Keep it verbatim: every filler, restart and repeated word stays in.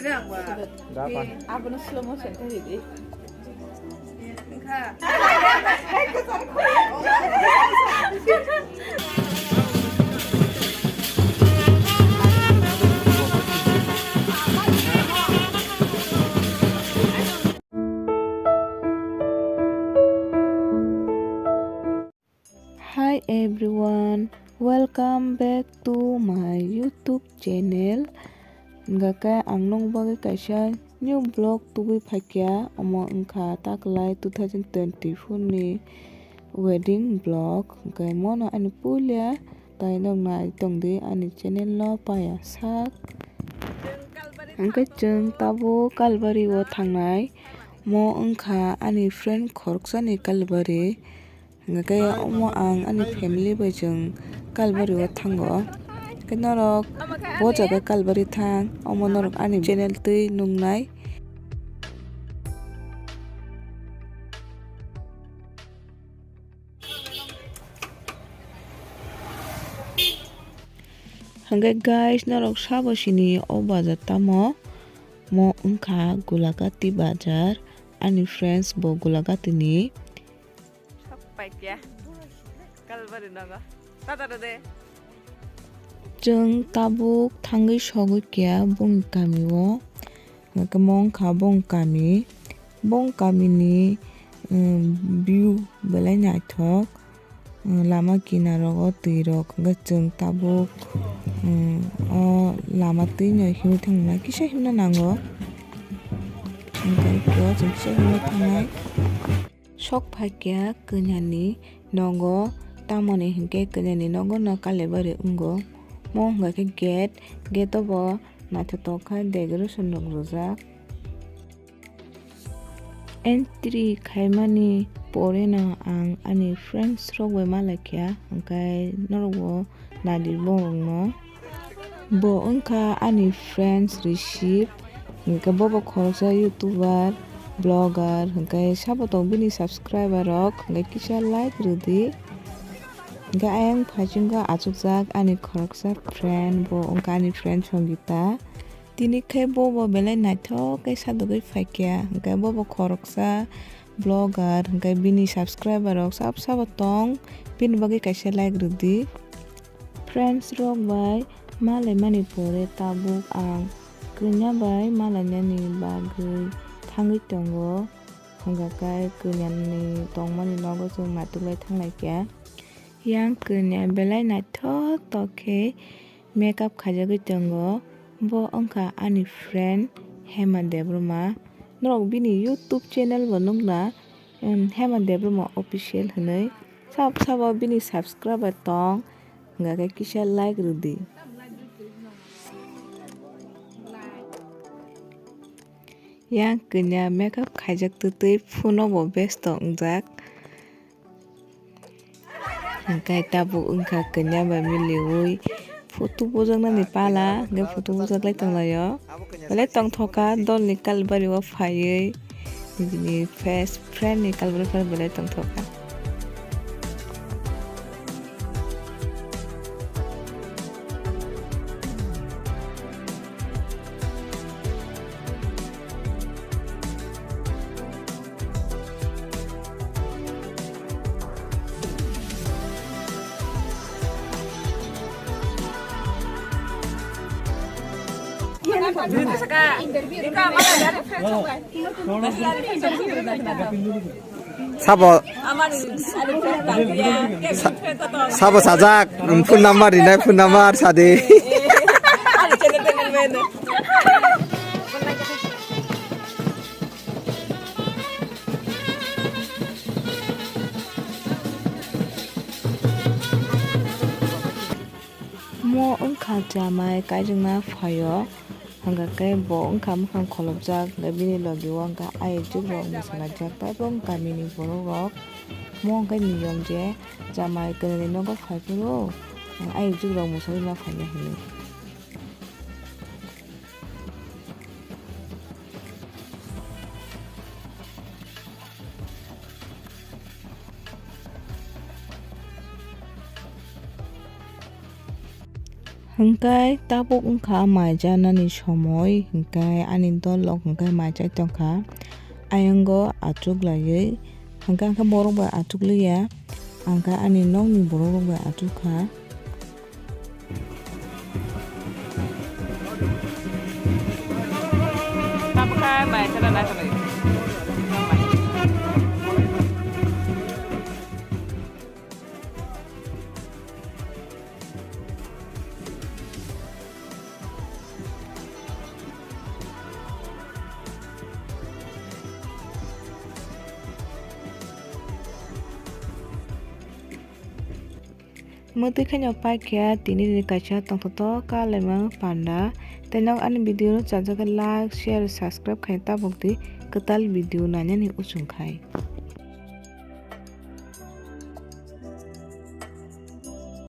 Da pan. Abono slow motion khe ridi. Hi everyone, welcome back to my YouTube channel. Hingkha khe ang nung bagwi kaisa new vlog tubui phaikha, omo wngkha taklai two thousand twenty-four ni wedding vlog. Hingkhe mono ani puila tai nok nai tongdi ani channel no paya sak. Hingkhe chwng tabuk Kalbari o thangnai, mo wngkha ani friend khoroksani Kalbari. Hingkhe omo ang ani family bai chwng Kalbari o thango. Khe norok bo jaga Kalbari thang, omo norok ani channel twi nungnai. Hingkhe guys, norok sabo sini o bazar tamo? Mo wngkha Gulagati bazar, ani friends bo Gulagati ni. Sok paikya. Kalbari nogo. Tata de. Chwng tabuk thangwi sogwi kya bongni kami o. Hingkhe mo wngkha bong kami. Bong kami ni, um, view belai naithok. Um, lama kinaro o twi rok hingkhe chwng tabuk, um, o lama twi no himwi thangna kisa himna nango. Hingkhe o chwng kisa himwi thangnai. Sok phaikya kwnani nogo, tamoni hinkhe kwnani nogo no Kalibari wngo. Mo hwnkha khe gate, gate o bo naithotok khe decoration rok rwjak. Entry khaimani pore no ang ani friends rok bai malaikha, hwnkhe norok bo naidi borokno. Bo wngkha ani friends Riship, hwnkhe bobo khoroksa youtuber, vlogger, hwnkhe sabo tongo bini subscriber rok, hwnkhe kisa like rwdi. Hwnkhe ayang phaichungo achukjak ani khoroksa friend, bo wngkha ani friend Songita. Tini khe bobo belai naithok khe sadogwi phaikha, hwnkhe bobo khoroksa vlogger, hwnkhe bini subscriber rok sab sabo tong, bini bagwi kaisa like rwdi. Friends rok bai malaimani pore tabuk ang kanya bai malainani bagwi thangwi tongo, hwnkha khe kanyani tongmani nogo chwng naitugwi thanglaikha. Yang kanya belai naithok tok khe makeup khaijagwi tongo, bo wngkha ani friend Hema Debbarma. Norok bini YouTube channel bo nukna, em, Hema Debbarma Official hwnwi. Sab sabo bini subscriber tong, hwnkha khe kisa like rwdi. Yang kanya makeup khaijak twtwi phone o bo besto wngjak. Hwnkhe tabuk wngkha kanya bai miliwi photo bujaknani pala, hwnkhe photo bujaklai tonglaio. Belai tongthokha dolni Kalibari o phaiwi, nini best friend ni Kalibari phano belai tongthokha. Sabo, sa-, sabo sajak, phone number rinai, phone number sadi. Mo wngkha jamai kaijakna phaio, hwnkha khe bo wngkha mwkhang kholopjak, hwnkhe bini logi o wngkha ayuk jugrok mwsalaijak, taibo wngkha kamini borok rok. Mo wngkha niyom je jamai kwnwi nogo phai phuru ayuk jugrok mwsarwi ma phainai hinwi. Hwnkhe tabuk wngkha mai chanani somoi, hwnkhe ani dol rok hwnkhe mai chai tongkha. Ayang o achuk laiwi, hwnkhe ang khe borok bai achuk liya, ang khe ani nokni borok rok bai achuk kha. Mwtwi khaino paikha tini ni kaisa tongthotok kalaimang panda. Tei nok ani video no chajagwi like, share, subscribe khai tabuk di kwtal video nainani usung khai.